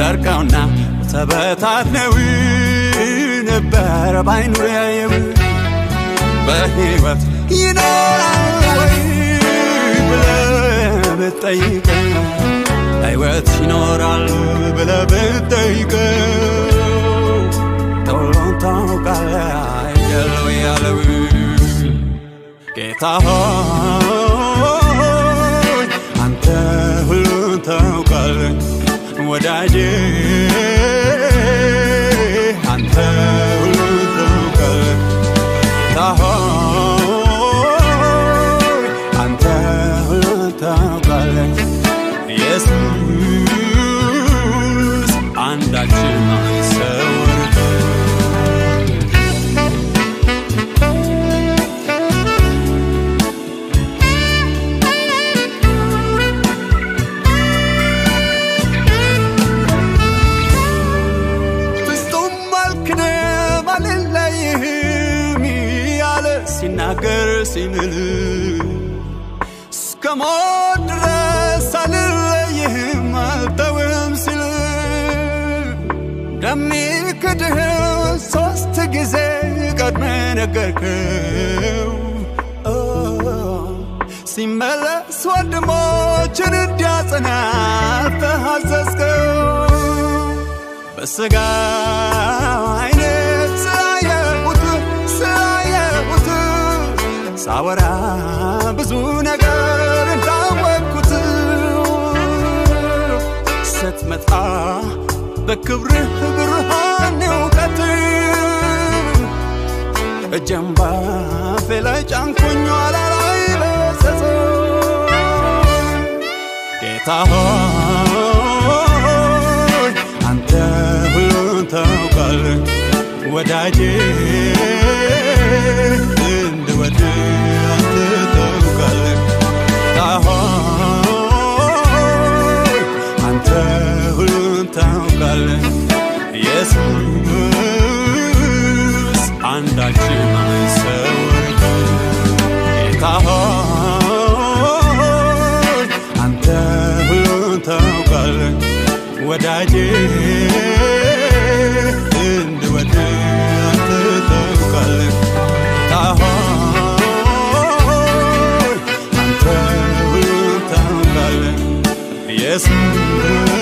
ደርቀውና ተበታትነው ነበር ባይኑ ያየው። በሕይወት ይኖራል ወይ ብለህ ብትጠይቀው፣ ሕይወት ይኖራል ብለህ ብትጠይቀው፣ ሁሉን ታውቃለህ አይደል ወይ ያለው። ጌታ ሆይ አንተ ሁሉን ታውቃለህ፣ ወዳጄ አንተ ሁሉን ታውቃለህ። ጌታ ሆይ አንተ ሁሉን ታውቃለህ፣ ኢየሱስ አንዳችም አይሰወርብህ። ፍጹም አልክድም አልለይህም ያለ ሲናገር ሲምል፣ እስከ ሞት ድረስ አልለይህም አልተውህም ሲል፣ እንደሚክድህ 3 ጊዜ ቀድመህ ነገርከው። ሲመለስ ወንድሞችን እንዲያጸና አዘዝከው። በሥጋ ዓይኔ ስላየሁት ስላየሁት ሳወራ ብዙ ነገር እንዳወቅኩት፣ ስትመጣ በክብርህ ብርሃን እውቀት እጄን ባፌ ላይ ጫንኩኝ ኋላ ላይ በጸጸት። ጌታ ሆይ አንተ ሁሉን ታውቃለህ፣ ወዳጄ እንድወድህ አንተ ታውቃለህ። ጌታ ሆይ አንተ ሁሉን ታውቃለህ፣ ኢየሱስ አንዳችም አይሰወርብህ። ጌታ ሆይ አንተ ሁሉን ታውቃለህ፣ ወዳጄ እንድወድህ አንተ ታውቃለህ። ጌታ ሆይ አንተ ሁሉን ታውቃለህ፣ ኢየሱስ